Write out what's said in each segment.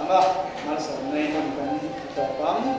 ang a, malsawmna in hun kan tawp ang.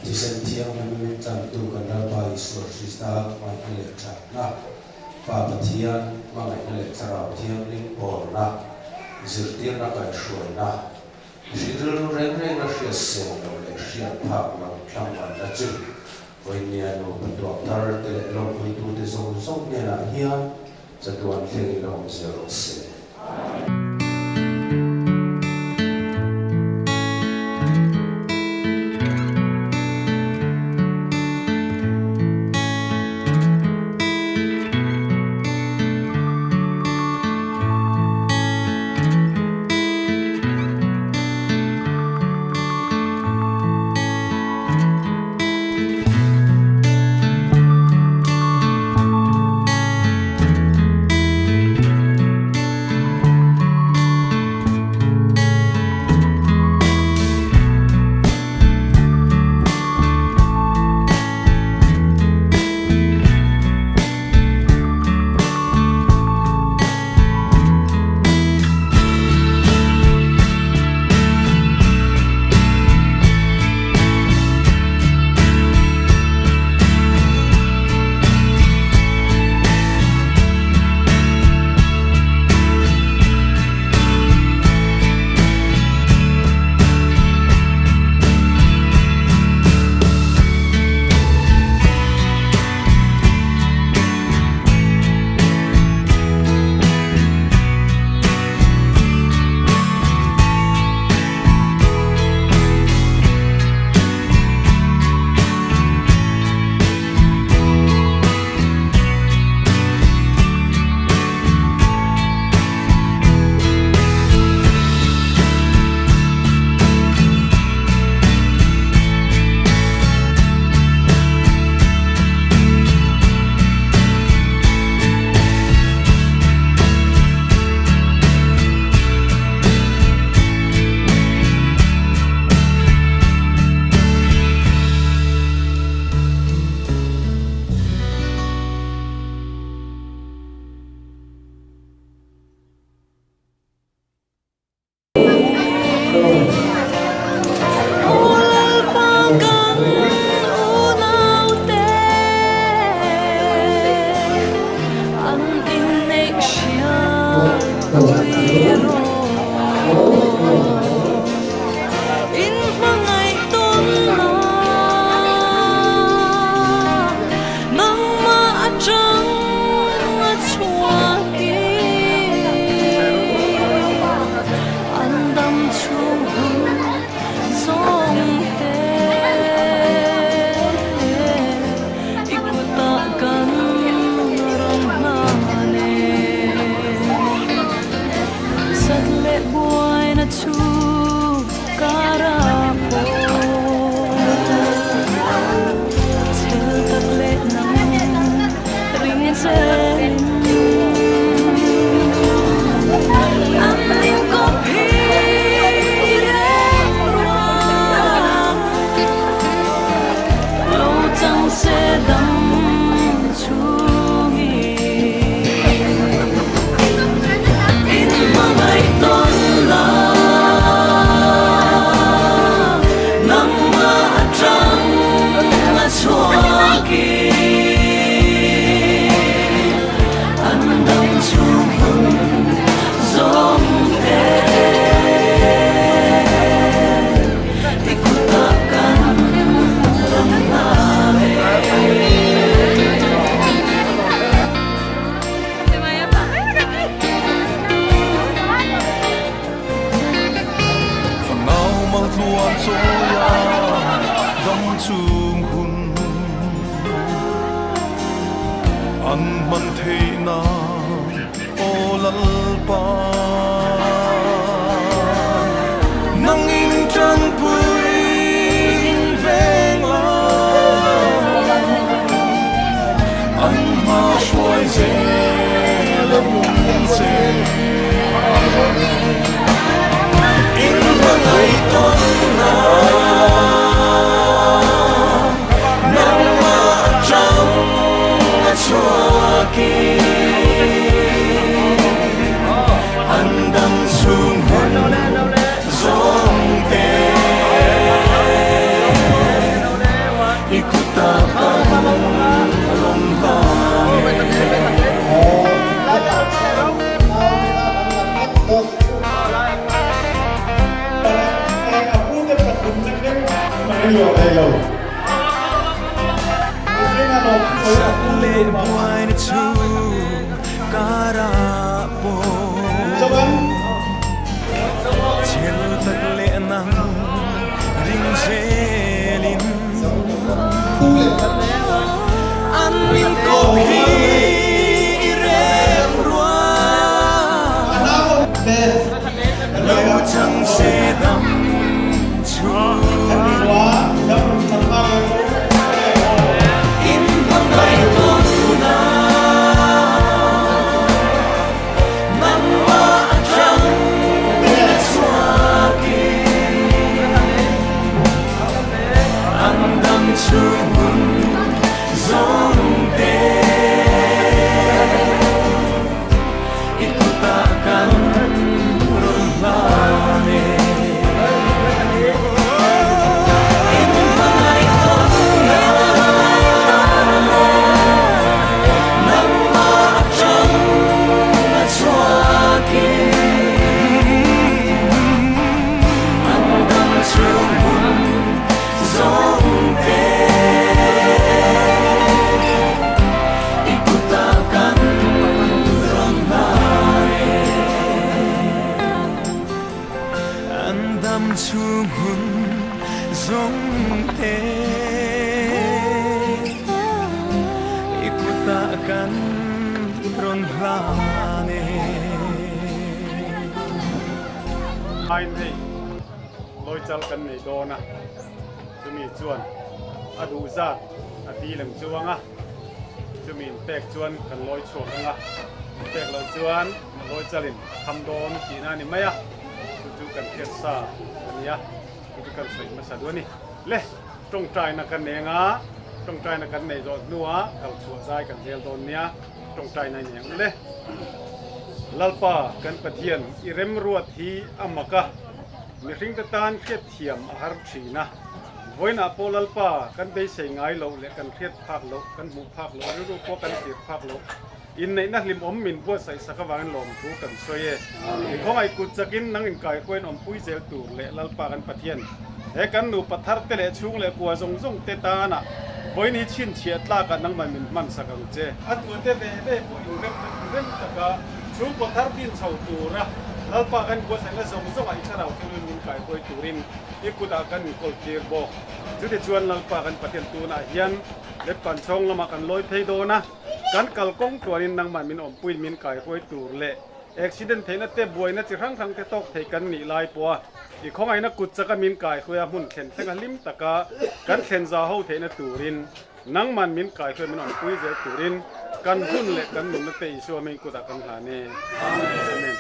Thisen thianghlim min tlantu kan Lalpa Isua Krista hmangaihna leh thatna, Pa Pathian hmangaihna leh Thlarau Thianghlim pawlna, zirtirna kaihhruaina, hri rilru reng renga hriat seng lo leh hriat phak lo thlangvanna chu Vawinia nupa tuak thar te leh lawmpuitute zawng zawng hnenah hian chatuan thlengin a awm zel rawh se. chung hun an hman theih nan aw Lalpa nang in tanpui in veng la an hma hruai zel a hmun che. In hmangaih tawn na nangmah atang a chhuak i an dam chhung hun zawng te i kutah kan rawn hlan e. Leh buaina chu karah pawh chel tak leh nang ring zelin an min kawp hi i rem rua lo chang se dam chhung in hmangaih tawn na nangmah atang a chhuak i an dam chhung hun zawng te i kutah kan rawn hlan e. In hmangaih tawn na nangmah atang a chhuak i an dam chhung hun zawng te i kutah kan rawn hlan e. An dam chhung hun zawng te i kutah kan rawn hlan e. Ain hei lawichal kan nei dawn a, chumi chuan a duh zat a dil ang chuang a, chumi in pek chuan kan lawi chhuak ang a, in pek loh chuan lawichalin a kham dawn tihna a ni mai a, chu chu kan hriat sa a ni a, chu chu kan sawi hmasa duh a ni. Le, tawngtaina kan nei anga, tawngtaina kan neih zawh hnuah kal chhuah zai kan rel dawn nia, tawngtaina i nei ang u le. Lalpa kan Pathian i remruat hi a mak a, mihringte tan hriatthiam a har thin a. Vawiinah pawh Lalpa kan beisei ngai loh leh kan hriat phak loh, kan hmuh phak loh, rilru pawh kan thlir phak loh, inneihna hlimawm min buatsaih sak avangin lawmthu kan sawi e. I khawngaih kut chakin nang inkaihruaiin awmpui zel tur leh Lalpa kan Pathian he kan nupa thar te leh chhung leh kua zawng zawng te tana vawiin hi chhinchhiah tlakah nangmah min hman sak ang che. A tute ve ve pawh inrem rem taka chhungkaw thar din chho tura Lalpa kan buatsaihna zawng zawngah i thlarau thilin min kaihruai turin i kutah kan inkawl tir bawk. Chutichuan Lalpa kan Pathian tunah hian Letpan chhawng lamah kan lawi phei dawn a, kan kalkawng tluanin nangmah min awmpuiin min kaihruai tur leh Accident theihna te buaina chi hrang hrang te tawk thei kan nih lai pawha i khawngaihna kut chaka min kaihruai a hmun thlen thlenga hlim taka kan thlen za ho theihna turin nangman min kaihruai min awmpui zel turin kan hun leh kan nunna te Isua hming kutah kan hlan e. Amen.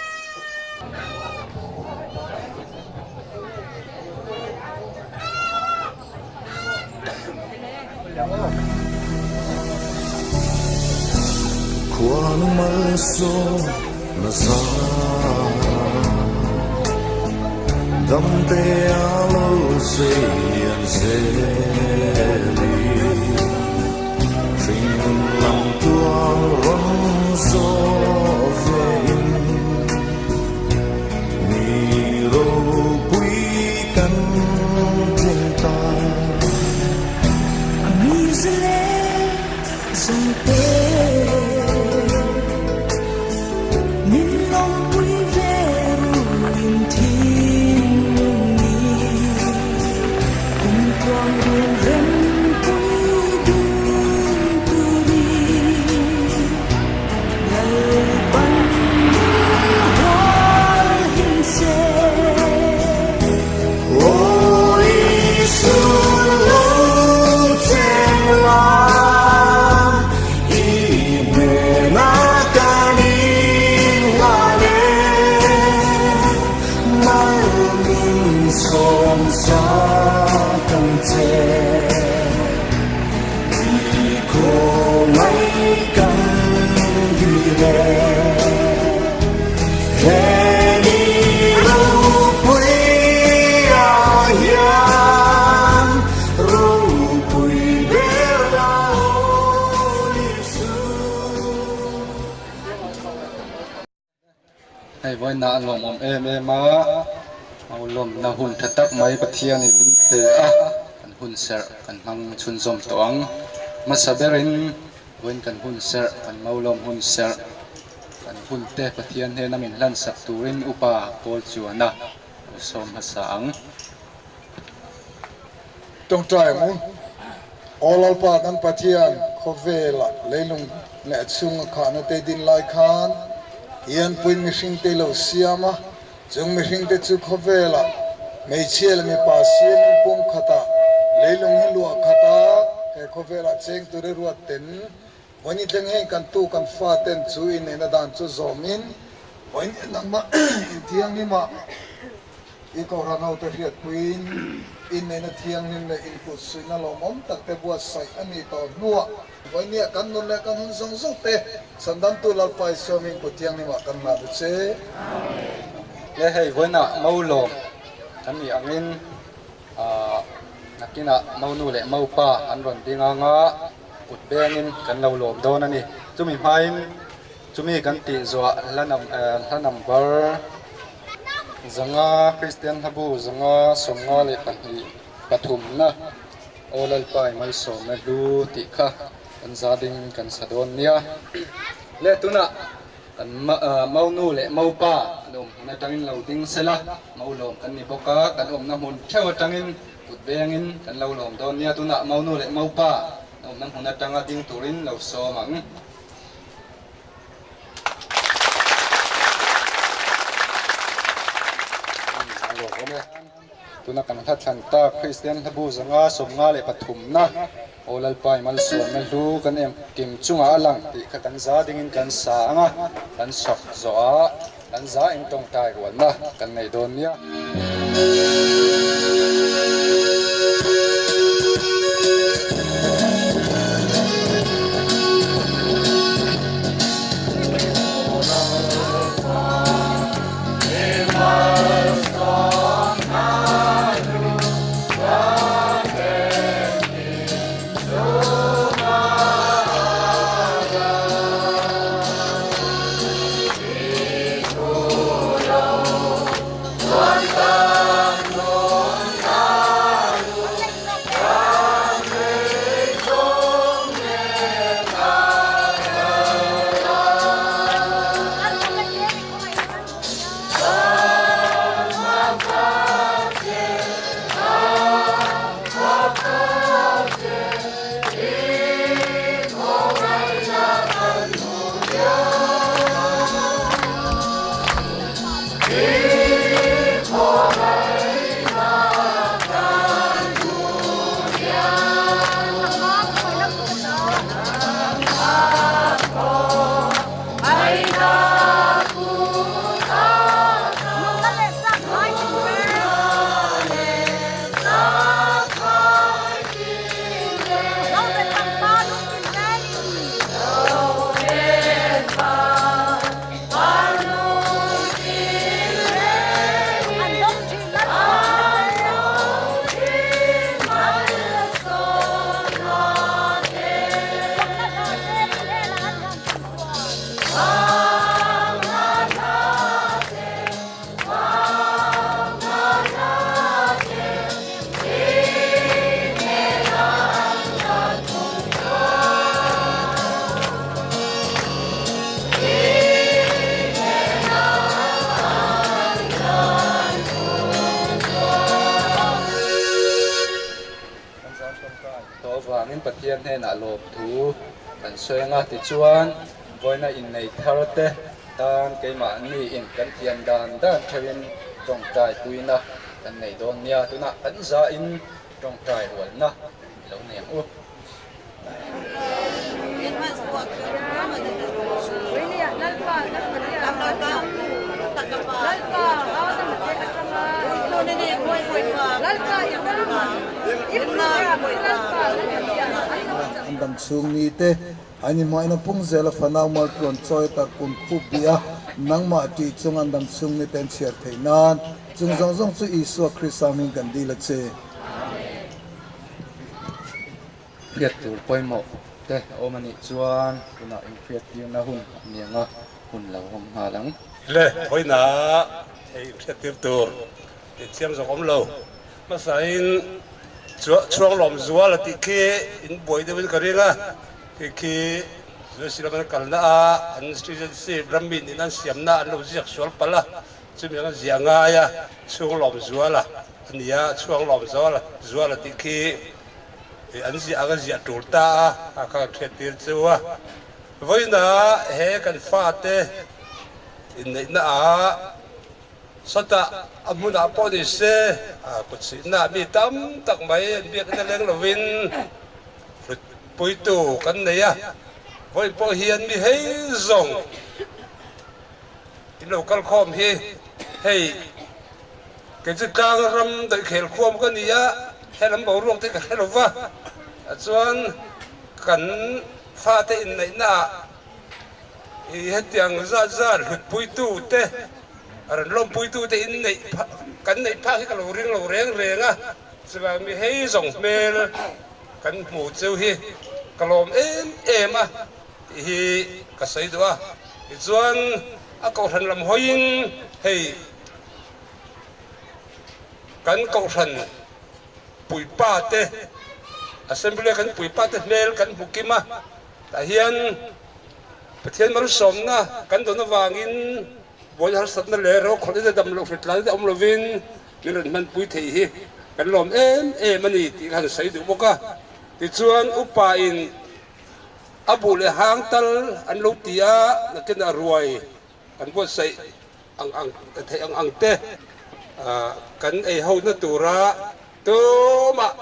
Khuan malsawm na zara Damte a lo zei an zel i Hringnun lam tluang rawn zawh ve in Mi ropui kan tling ta. A mi zalen zawngte min lawmpui ve ruin thinlung ni kum tluang run rem. che I khawngaih kan dil e He ni ropui ah hian ropui ber la aw Isu. Hei vawiinah a lawmawm em em a, Maulawmna hun tha tak mai Pathianin min pe a, kan hun serh kan hmang chhunzawm tawh ang. Hmasa berin vawiin kan hun serh, kan Maulawm hun serh, kan hun te Pathian hnena min hlansak turin Upa Paul chuan a lo sawm hmasa ang. Tawngtai ang u. Aw Lalpa kan Pathian, khawvela leilung leh a chhunga khahna te din lai khan Ianpuiin mihringte lo siam a, chung mihringte chu khawvela hmeichhia leh mipa siamin pum khatah leilung hi luah khata he khawvela cheng tur i ruat ten vawiin thleng heng kan tu kan faten chu inneihna dan chu zawmin vawiin nangmah inthianghlimah I Kohhran hote hriatpuiin inneihna thianghlim leh inkutsuihna lawmawm takte buatsaih a nih tawh hnuah vawinia kan nun leh kan hun zawng zawng te Sandamtu Lalpa Isua hming kut thianghlimah kan hlah duh che. Le hei vawiinah Maulawm kan nih angin nakinah Maunu leh Maupa an rawn ding anga kut bengin kan lo lawm dawn a ni. Chumi hmain chumi kan tih zuah hla number Zanga Kristian hlabu zanga 52 pathumna Aw Lalpa i malsawmna hlu tih kha kan za ding kan sa dawn nia. Le tunah kan Maunu leh Maupa an awm hmun atangin lo ding sela, Maulawm kan ni bawk a, kan awmna hmun theuh atangin kut bengin kan lo lawm dawn nia. Tunah Maunu leh Maupa an awmna hmun atanga ding turin lo sawm ang. Tuna kan hla thlan tak Kristian hlabu zanga 53na Aw Lalpa i malsawmna hlu kan em kim chungah a lang tih kha kan za dingin kan sa ang a, kan sak zawh a, kan za in tawngtai rualna kan nei dawn nia. Tawh avangin Pathian hnenah lawmthu kan sawi ang a, tichuan vawiina innei thar te tan keimahni in kan thiam dan dan theuhin tawngtai puina kan nei dawn nia, tunah kan zain tawngtai rualna i lo nei ang u. An dam chhung ni te an inhmaina pung zela fanau maltluan chawi tar kun khup bih a, nangmah tih chung an dam chhung ni te an chhiar theih nan chung zawng zawng chu Isua Krista hming kan dil a che. Hriat tur pawimawh te a awm a nih chuan tunah inhriattirna hun a ni ang a, hun lo awm nghal ang. Le, vawiina thei inhriattir tur tih thiam zawk awm lo. Hmasain chhuanglawm zual a tih khi in buai deuhin ka ring a, khi khi Zualsi lama an kalna a, an citizenship rammi nihna an siamna an lo ziak sual palh a, chumi ang a ziah ngai a, chhuanglawm zual a ni a, chhuanglawm zual a tih khi an ziah ang a ziah tul ta a, kha kha kan hriattir chu a. Vawiina he kan fate inneihna ah Sawtah a hmunah pawh ni se, kutchhihna mi tam tak mai an biakna leng lovin hlutpuitu kan nei a, vawiin pawh hian mi hei zawng in lo kal khawm hi hei kei chu tlang ram daihkhel khuam ka ni a, helam boruak te ka hre lo va, chuan kan fate inneihnaah I hetiang zat zat hlutpuitu te, rawn lawmpuitu te in neih kan neih phak hi ka lo ring lo reng reng a, chuvang mi hei zawng hmel kan hmu cheu hi ka lawm em em a tih hi ka sawi duh a. Tichuan a kohhran lam hawiin hei kan kohhran puipa te, Assembly a kan puipa te hmel kan hmu kim a. Tah hian Pathian malsawmna kan dawn avangin buai harsatna leh rokhawlhna te dam loh hritlai te awm lovin min rawn hmanpui theih hi kan lawm em em a ni tih ka han sawi duh bawk a. Tichuan upa in a buh leh hang tal an lo ti a, nakinah ruai kan buatsaih ang ang theih ang ang te kan ei hona tura tumah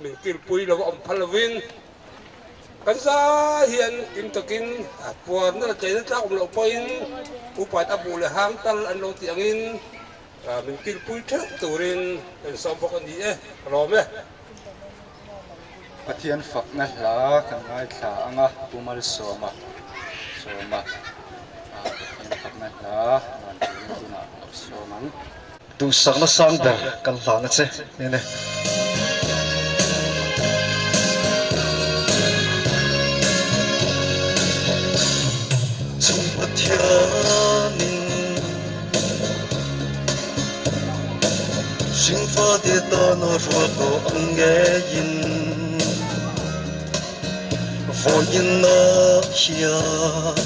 min kilpui lo a awm phal lovin Kan za hian kim takin puarna la tleina tlak awm loh pawhin upat a buh leh hang tal an lo tih angin min kilpui theuh turin ka insawm bawk a ni e, ka lawm e. Pathian fakna hla kan ngaithla ang a, Pu Malsawma sawma Pathian fakna hla van turin tunah ka lo sawm ang. Duhsakna sang ber kan hlan a che nen e. Chung Pathianin hringfate tana rual tawh ang ngeiin vawiin ah hian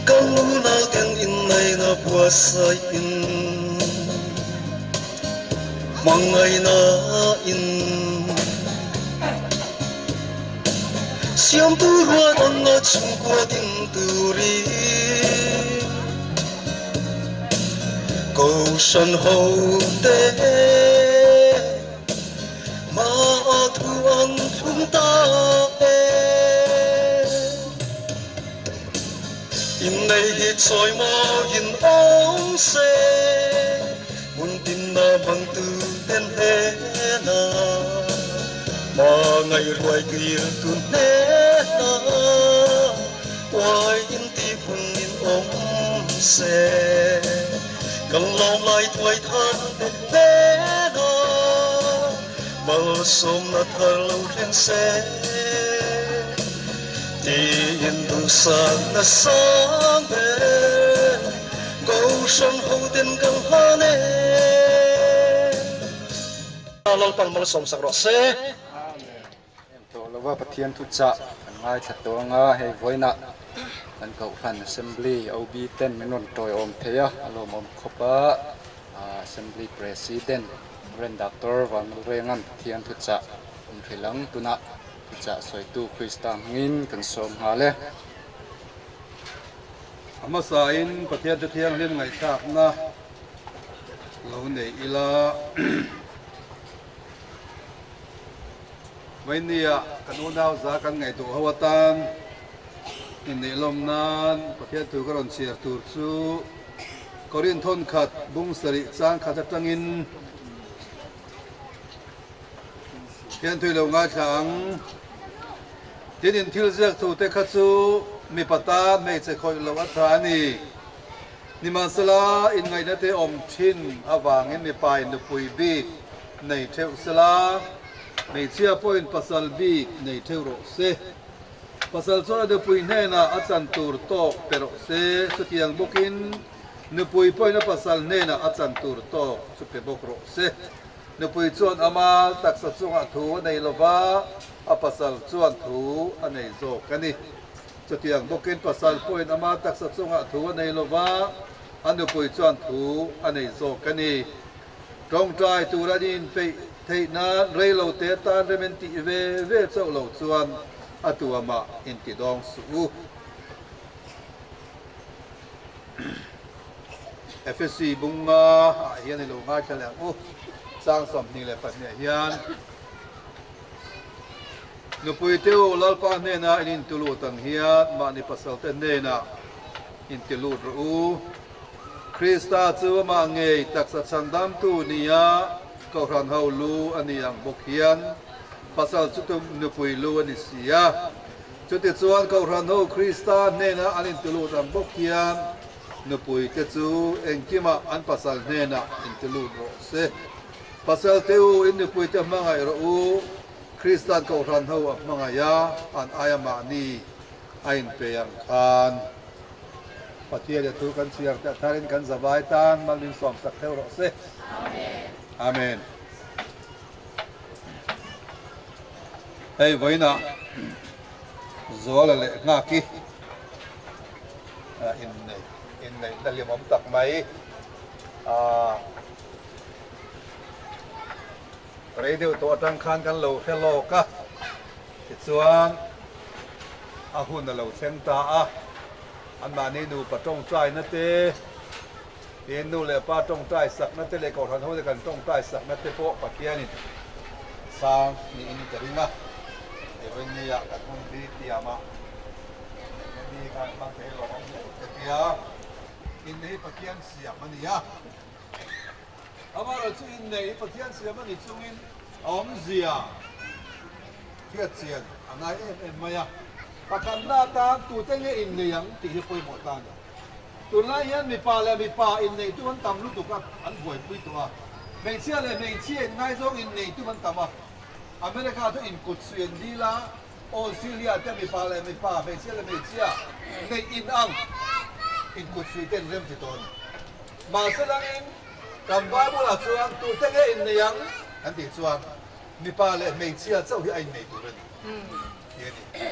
Kan unauten inneihna buatsaih in hmangaihna in siamtu ruat anga chhungkua ding turin Kohhran hote Mah thu an thlum ta e. Innei hi chawi mawiin awm se, hmun tinna hmangtu ten hnena, hmangaih ruai kiltu hnena, uai inti phungin awm se. Kan lawm lai thuai thar te hnena malsawmna thar lo thleng se tiin duhsakna sang ber Kohhran hoten kan hlan e. Lalpan malsawmsak rawh se. Em tawh lova Pathian thuchah kan ngaithla tawh anga hei vawiinah kan Kohhran Assembly OB ten min rawn tawiawm thei a, a lawmawm khawp a, Assembly President Rev Doctor Vanlalrenga'n Pathian thuchah an hrilh ang. Tunah thuchah sawitu Krista hmangin kan sawm nghal e. A hmasain Pathian chu thianghlim ngaihthlakna lo nei ila. Vainia kan unau za kan ngaihtuah ho atan inneih lawm nan Pathian thu ka rawn chhiar tur chu Korinth thawn khat bung sarih chang khat atangin. Hian thui lo ngaithla ang. Tin in thil ziak thu te kha chu mipa tan hmeichhe khawih loh a tha a ni. Nimahsela, inngaihna te awm thin avangin mipa in nupui bik nei theuh sela, hmeichhia pawhin pasal bik nei theuh rawh se. Pasal chuan a nupui hnenah a chan tur tawk pe rawh se, chutiang bawkin nupui pawhin a pasal hnenah a chan tur tawk chu pe bawk rawh se. Nupui chuan ama taksa chungah thu a nei lova, a pasal chuan thu a nei zawk a ni. Chutiang bawkin pasal pawhin ama taksa chungah thu a nei lova, a nupui chuan thu a nei zawk a ni. Tawngtai tur an inpeih theih nan reilo te tan rem in tih ve ve chauh lo chuan a tuamah inti dawng suh u. Efesi bunga ah hian i lo ngaithla leh ang u. Chang 22 ah hian Nupui te u Lalpa hnena in intulut ang hian mahni pasal te hnenah intilut rawh u. Krista chu amah ngei taksa chhandamtu nia Kohhran ho lu a ni ang bawk hian pasal chu nupui lu a ni si a. Chutichuan Kohhran ho Krista hnena an intilut ang bawk hian nupui te chu engkimah an pasal hnenah intilut rawh se. Pasal te u, in nupui te hmangaih rawh u, Krista'n Kohhran ho a hmangaih a, an aia mahni a inpe ang khan. Pathian leh thu kan chhiar teh tharin kan zavai tan mal min sawm sak theuh rawh se. Amen. Hei vawiinah Zuala leh Nghaki inneih inneihna hlimawm tak mai rei deuh tawh atang khan kan lo hre lawk a. Tichuan, a hun a lo thleng ta a, anmahni nupa tawngtaina te, tin nu leh pa tawngtai sakna te leh kohhran hote kan tawngtai sakna te pawh Pathianin sang niin ka ring a. Evaini-ah kan hun bik tiamah engemaw khan hmang thei lo awm hle ka ti a, inneih hi Pathian siam a ni a. Amaherawhchu inneih hi Pathian siam a ni chungin a awmzia hriatchian a ngai em em mai a. Pakhatna atan tute nge innei ang tih hi pawimawh ta a ni. Tunlai hian mipa leh mipa inneih tum an tam lutuk a, an buaipui tawh a. Hmeichhia leh hmeichhia inngaizawng inneih tum an tam a. America chu inkut suih an dil a, Australia te mipa leh mipa, hmeichhia leh hmeichhia neih inang inkut suih te an rem ti tawh a ni. Mahse dangin kan Bible-ah chuan tute nge innei ang kan tih chuan mipa leh hmeichhia chauh hi a innei tur a ni tih a ni.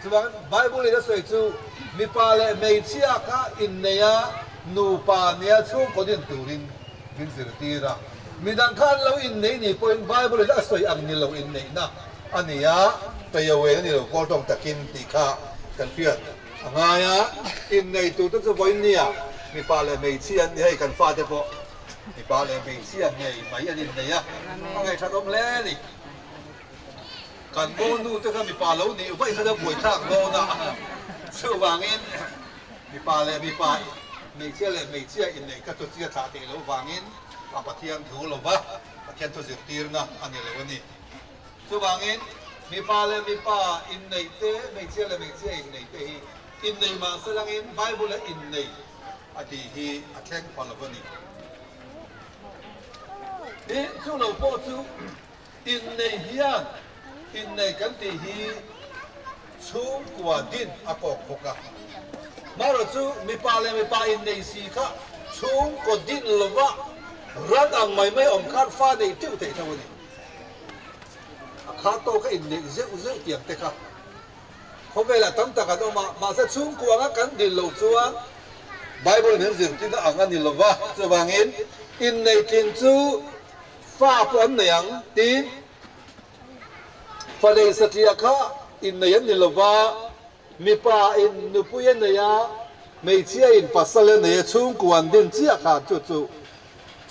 Chuvangin Bible-in a sawi chu mipa leh hmeichhia kha innei a, nupa nia chhungkaw din turin min zirtir a. Midang kha an lo innei ni pawhin Bible-in a sawi ang ni lo inneihna a ni a, Peiawen a ni lo kawl tawng takin tih kha kan hriat a ngai a. Innei turte chu vawiin nia mipa leh hmeichhia an ni hei kan fate pawh mipa leh hmeichhia ngei mai an innei a, a ngaihṭhat awm hle a ni. Kan mawnu te kha mipa lo nih vaih kha chu buaithlak dawn a, chuvangin mipa leh mipa, hmeichhia leh hmeichhia inneih kha chu chia thlah theih loh vangin a Pathian thu lo va, Pathian thu zirtirna a ni lo a ni. Chuvangin mipa leh mipa inneih te, hmeichhia leh hmeichhia inneih te hi inneih mahse langin Bible-a inneih a tih hi a thleng pha lo a ni. Hi chu lo pawh chu Innei hian innei kan tih hi chhungkua din a kawk bawk a. Marawh chu mipa leh mipa innei si kha chhungkaw din lova ran ang mai mai awm khan fa neih teuh theih tho a ni. A kha tawka inneih zeuh zeuh tiang te kha khawvelah tam tak an awm a, mahse chhungkua anga kan din loh chuan Bible min zirtirna ang a ni lova, chuvangin innei tling chu Fa pawh an nei ang tiin fa nei satliah kha innei an ni lova, mipa in nupui a nei a, hmeichhia in pasal a nei a, chhungkua an din chiah kha chu chu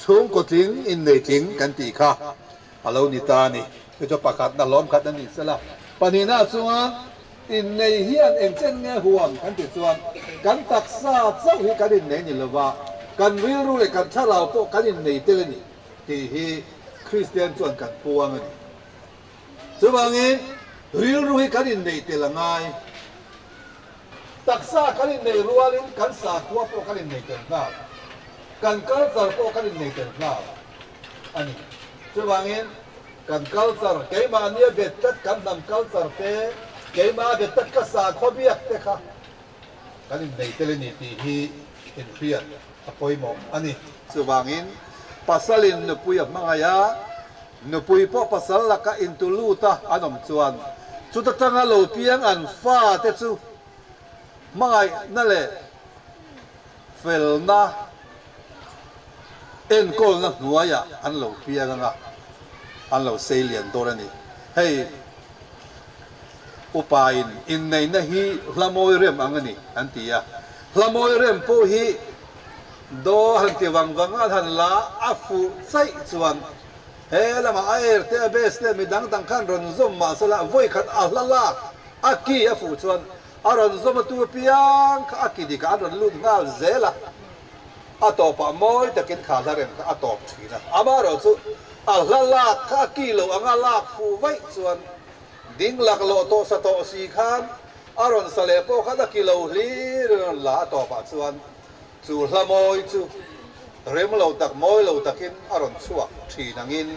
chhungkaw tling innei tling kan tih kha a lo ni ta a ni. Chu chu pakhatna hlawm khat a ni sela. Pahnihna chuan innei hian engchen nge huam kan tih chuan kan taksa chauh hi kan innei ni lova, kan rilru leh kan thlarau pawh kan innei tel a ni. Tih hi Kristian chuan kan puang a ni. Chuvangin rilru hi kan innei tel a ngai. Taksa kan innei rualin kan sakhua pawh kan innei tel nghal. Kan culture pawh kan innei tel nghal a ni. Chuvangin kan culture, keimahnia bet tlat kan hnam culture te, keimah bet tlat ka sakhua biak te kha kan innei tel a ni tih hi inhriat a pawimawh a ni. Chuvangin pasalin nupui a hmangaih a, nupui pawh pasal laka intu lut a an awm chuan chuta tanga lo piang an fate chu hmangaihna leh felna enkawlna hnuaiah an lo piang anga an lo sei lian dawn a ni. Hei upain inneihna hi hla mawi rem ang a ni an ti a, hla mawi rem pawh hi Do han ti vang vang a, an han la a fuh chaih chuan he lamah a air te a bass te mi dang dang khan rawn zawm mah se la vawi khat a hla lak a ki a fuh chuan a rawn zawm a tu apiang kha a ki dikah an rawn lut nghal zel a, a tawpah mawi takin kha hla rem kha a tawp thin a, amaherawh chu a hla lak kha a ki lo anga lak fuh vaih chuan ding laklawh tawh sa tawh si khan a rawn sa leh pawh khan a ki lo hlir in a rawn la a tawpah chuan Chu hla mawi chu rem lo tak mawi lo takin a rawn chhuak thin angin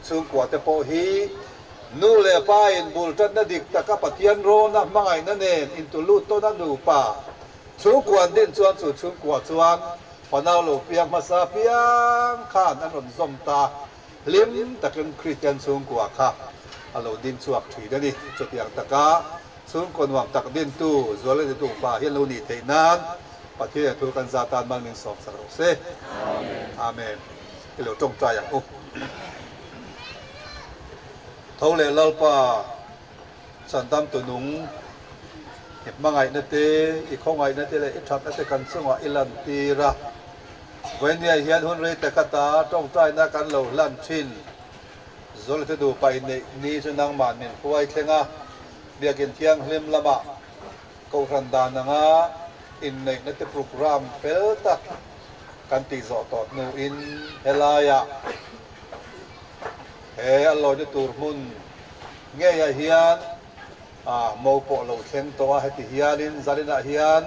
chhungkua te pawh hi nu leh pa in bul tatna dik taka Pathian rawna hmangaihna nen intulut tawna nupa chhungkua an din chuan chu chhungkua chuan fanau lo piang hmasa piang khan an rawn zawm ta hlim takin Kristian chhungkua kha a lo ding chhuak thin a ni. Chutiang taka Chhungkaw nuam tak dintu Zuala ni tupa hian lo nih theih nan Pathian thu kan za tan mal min sawm sak rawh se. Amen. I lo tawngtai ang u. Tho leh Lalpa Chandam tu nung i hmangaihna te, i khawngaihna te leh i thatna te kan chungah i lan tir a. Vawinia hian hun rei tak ata tawngtaina kan lo hlan thin. Zawlete dupa inneih ni chu nangmah min huai thleng a, Biakin Thianghlim lamah Kohhran dan anga inneihna te programme fel tak kan tih zawh tawh hnuin helaiah he a lawina tur hmun ngeiah hian mo pawh lo thleng tawh a, heti hianin zaninah hian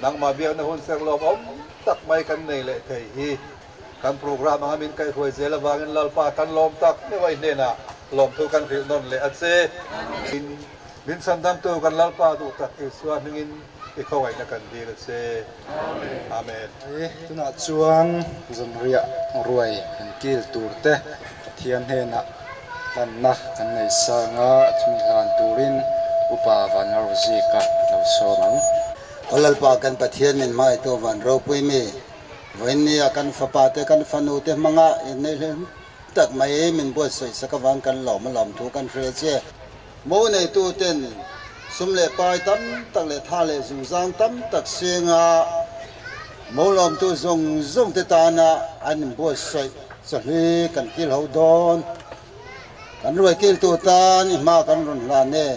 nangmah biakna hun serh lawmawm tak mai kan nei leh thei hi. Kan programme anga min kaihhruai zel avangin Lalpa kan lawm tak meuh a i hnenah lawmthu kan hrilh nawn leh a che. Min chhandamtu kan Lalpa duh tak Isua hmingin i khawngaihna kan dil a che. Amen. Tunah chuan zanriah ruai kan kil tur te Pathian hnenah hlanna kan nei sang a, chumi hlan turin Upa Vanlalrozika lo sawm ang. Aw Lalpa kan Pathian min hmaitu van ropui mi. Vawiinnia kan fapa te kan fanu te hmanga inneih hlel tak mai min buatsaih sak avang kan lawm a lawm thu kan hria che. Mo neitu ten sum leh pai tam tak leh tha leh zungzang tam tak senga mo lawmtu zawng zawng te tana an inbuatsaih chawhlui kan kil ho dawn. Kan ruai kiltu tan i hma kan rawn hlan e.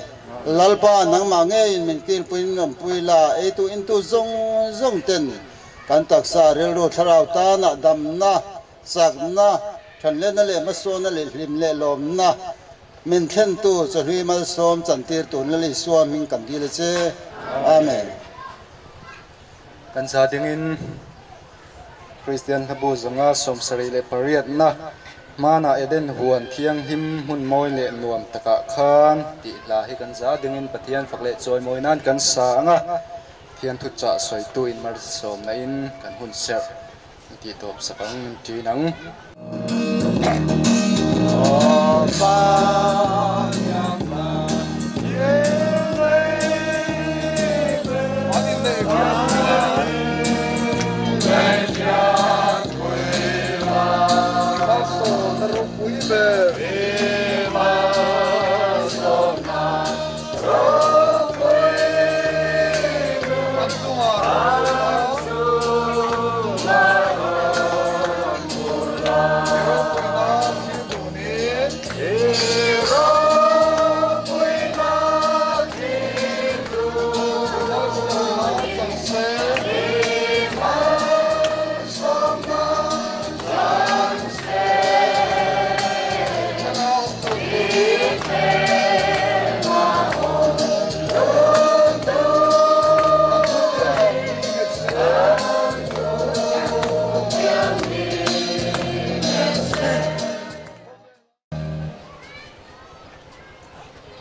Lalpa nangmah ngeiin min kilpuiin awmpui la, eitu intu zawng zawng ten Kan taksa rilru thlarau tanah damna, chakna, thanlenna leh hmasawnna leh hlim leh lawmna min thlentu chawhlui malsawm chantir tun Lal Isua hming kan dil a che. Amen. Kan za dingin Kristian hlabu zawnga 78na hmanah Eden huan thianghlim hmun mawi leh nuam takah khan tih hla hi kan za dingin Pathian fak leh chawimawi nan kan sa ang a. Thian thuchah sawitu in malsawmna in kan hun serh i tih tawp sak ang min ṭin ang.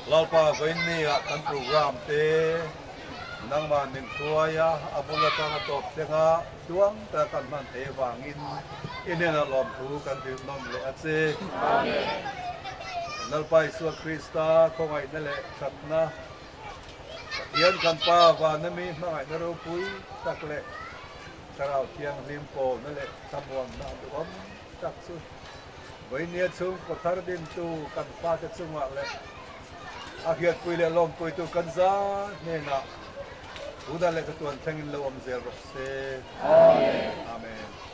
Lalpa vawiin ah kan program te nangmah min hruai a, a bul atang a tawp thleng a, tuang tak kan hman theih avangin i hnenah lawmthu kan hrilh nawm leh a che. Lalpa Isua Krista khawngaihna leh thatna, Pathian kan Pa vana mi hmangaihna ropui tak leh Thlarau Thianghlim pawlna leh thlamuanna a duhawm tak chu Vawinia chhungkaw thar dintu kan fate chungah leh a hriatpui leh lawmpuitu kan za hnenah Buddha lehkha tuan thlengin lo awm zel rawh se. Amen. Amen.